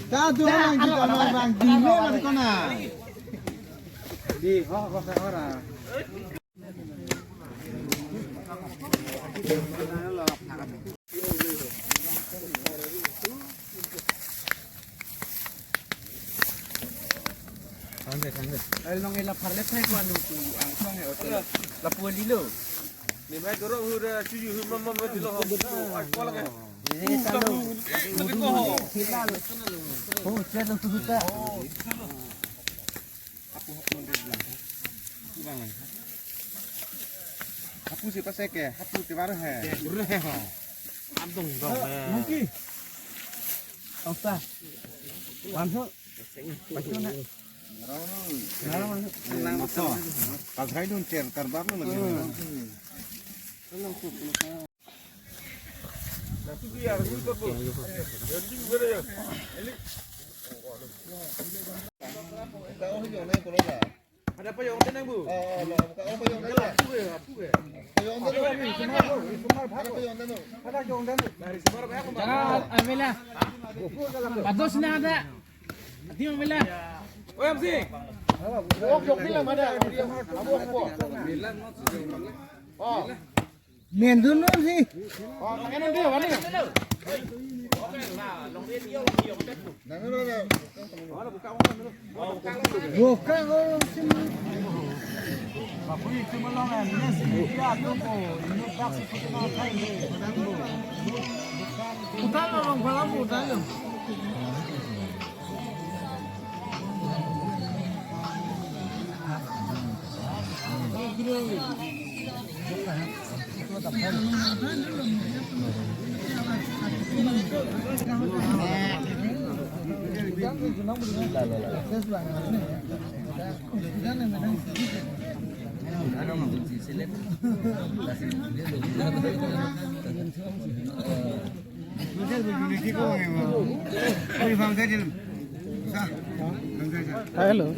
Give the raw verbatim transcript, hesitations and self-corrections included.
Ta do lang kita orang bang dile mati kona. Di ho ho ka ora. Thangde, thangde. Ai long ela pharle thai ko anu tu angsong he hotel. Lapu lilo. Ni mai doro hu da chuju hu mama mati lo. Ai ko lagi. Oh, chalo tu ta. Hapu hapu nang bilang. Hapu bang lang. Hapu si pasai ke, hapu te baru he. Guru he ho. Antung dong he. Monkey. Austa. Langsung. Pacuna. Nara masuk. Nang masuk. Kagrai dun cer karbar lo lagi. Ada payung tenang bu. Oh, oh, oh, payung tenang. Payung tenang. Ada payung tenang. Ada payung tenang. Jangan, ambil lah. Bagus na ada. Ati ambil lah. Oh, M C. Oh, jok bilang ada. Abu, abu. Oh. Mendun non si. Buka ko si. Utang orang pala utang. Hello.